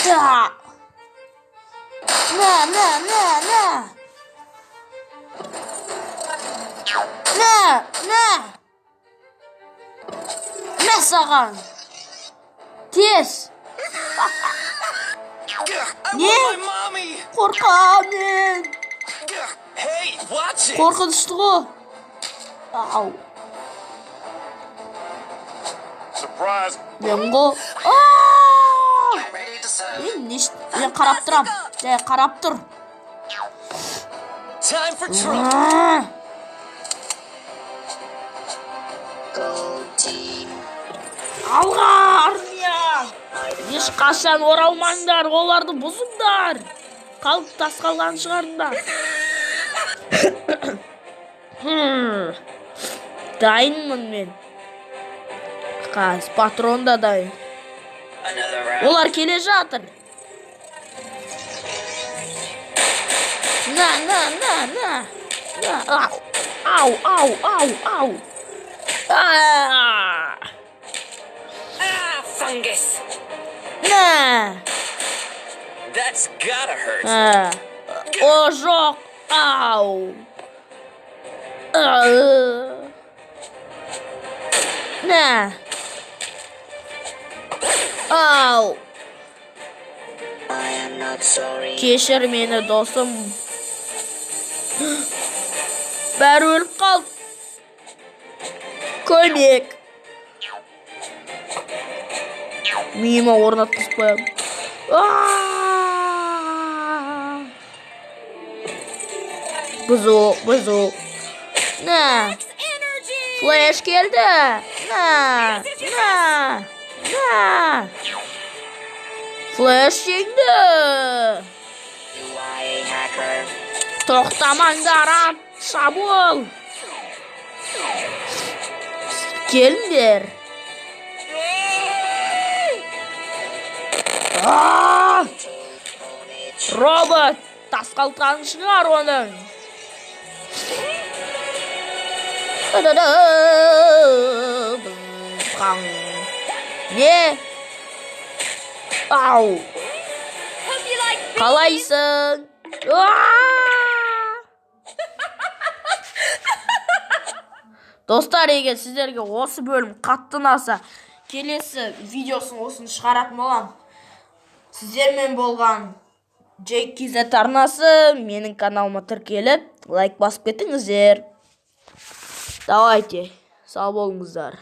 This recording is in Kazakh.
Да. На, на, на, на. На, на. На саған. Тез. I Не? want my mommy. Қорқамын мен. Hey, watch it. Қорқынышты ғой. Ау. Surprise. Мен ғой. Аа! Ready to serve. Мен не мен қарап тұрам. Жай қарап тұр. Time for trouble. Аа! Go team. Алға, армия! Ешқашан оралмаңдар, оларды бұзыңдар. Қалып тас қалған шығарыңдар. Дайынмын мен. Қазір патрон да дайын. Another round. Олар келе жатыр. На, на, на, на. На, ау, ау, ау, ау, ау. А! Ah, fungus. На. That's gotta hurt. А. О, жоқ. Ау. А. На. Ау. I am not sorry. Кешір мені, досым. Бәрі өліп қалды. Көмек. Миыма орнатқызып қоямын. Аа! Бұзу, бұзу. На. Флэш келді. На, на, на. Флэш жеңді. You are a hacker. Тоқтамаңдар, ат, шабуыл. Келіңдер. Аа! Робот, тас қалтаны шығар оның. Та-да-да! Қан. Не? Ау! Қалайсың? Аа! Достар, егер сіздерге осы бөлім қатты ұнаса, келесі видеосын осыны шығаратын боламын. Сіздермен болған Джейк KZ арнасы, менің каналыма тіркеліп, лайк басып кетіңіздер. Давайте, сау болыңыздар.